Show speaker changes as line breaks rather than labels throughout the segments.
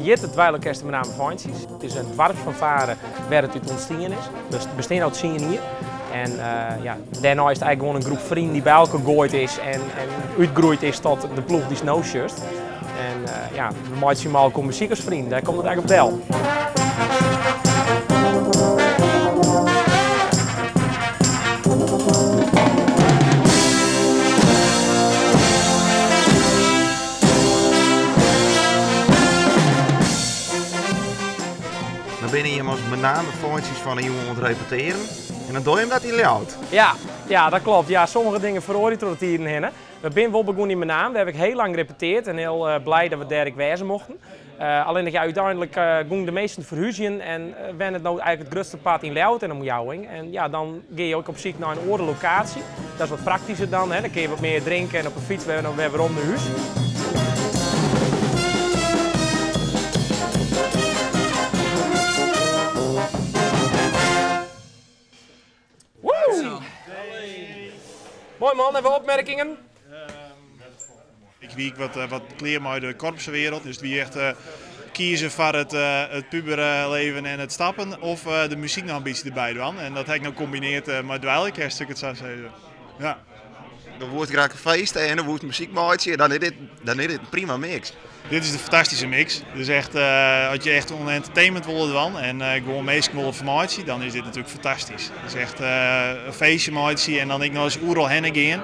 hjitte Dweilorkest de Menamer Feintsjes. It is in doarpsfanfare wêr't it út ûntstien is. We bestean al tsien jier. En ja, dêrnei is it eigentlik gewoan in groep freonen dy't by elkoar goaid is en útgroeid is tot de ploech dy'tst no sjochst. En ja, we meitsje mei elkoar muzyk as freonen, dêr komt it eigentlik op del.
Dan binne jim as Menamer Feintsjes fan 'e jûn oan it repetearen en dan dogge jim dat yn Ljouwert.
Ja, ja, dat klopt. Ja, sommige dingen feroarje troch de tiden hinne. We binne wol begûn yn Menaam, dêr ha ik hiel lang repeteard en hiel blij dat we dêr ek wêze mochten. Allinnich ja, úteinlik gongen de minsken ferhúzjen en wennet no eigentlik it grutste part yn Ljouwert en omjouwing. En ja, dan gean je ek op syk nei in oare lokaasje. Dat is wat praktysker dan, hè. Dan kinne je wat mear drinke en op 'e fyts wer wer werom nei hús. Woe! Moai man, even opmerkingen?
Ik wie wat klear mei de korpswereld, dus it wie echt kieze foar it puberleven en it stappen of de muzyk noch in bytsje derby dwaan. En dat ha ik no kombineard mei it dweilorkest, soe ik it sa sizze. Ja.
Dan woest graach in feest en dan woest muzyk meitsje, dan is dit in prima mix.
Dit is de fantastyske mix. Dus echt, as je echt oan entertainment wolle dwaan en gewoan minsken wolle fermeitsje, dan is dit natuerlik fantastysk. Dus echt in feestje meitsje en dan ek noch ris oeral hinne gean.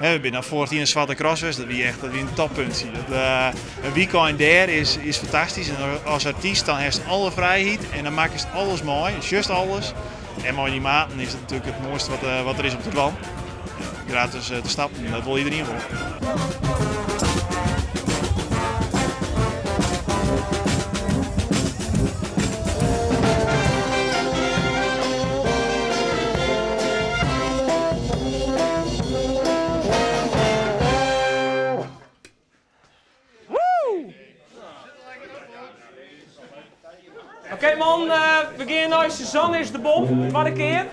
We binne dan foarich jier yn Swarte Cross west, dat wie echt dat wie in toppuntsje. Dat, in weekend dêr is fantastysk en as artyst dan hast alle frijheid en dan makkest alles mei, sjochst alles. En mei dy maten is it natuerlik it moaiste wat der is om te dwaan. Gratis te stappen, dat wol iederien wol.
Oké man, we gean nei Suzanne is de bom, twadde kear.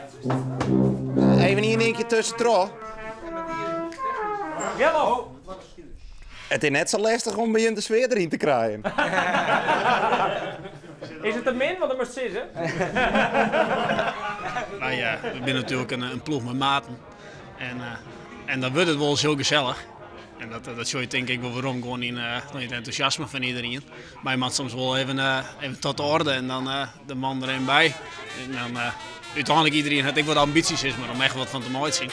Even ien dinkje tuskentroch.
Gello.
It is net sa lestich om by jim de sfear deryn te krijen.
Is it te min? Want dan moatst sizze.
Wy binne natuerlik in ploech mei maten. En dan wurdt it wolris hiel gesellich. En dat sjoch je tink ik wol werom gewoan yn it entûsjasme fan iderien. Mar je moatte soms wol even tot de orde en dan de man der even by. En dan úteinlik iderien hat ek wat ambysjes sis mar, om echt wat fan te meitsjen.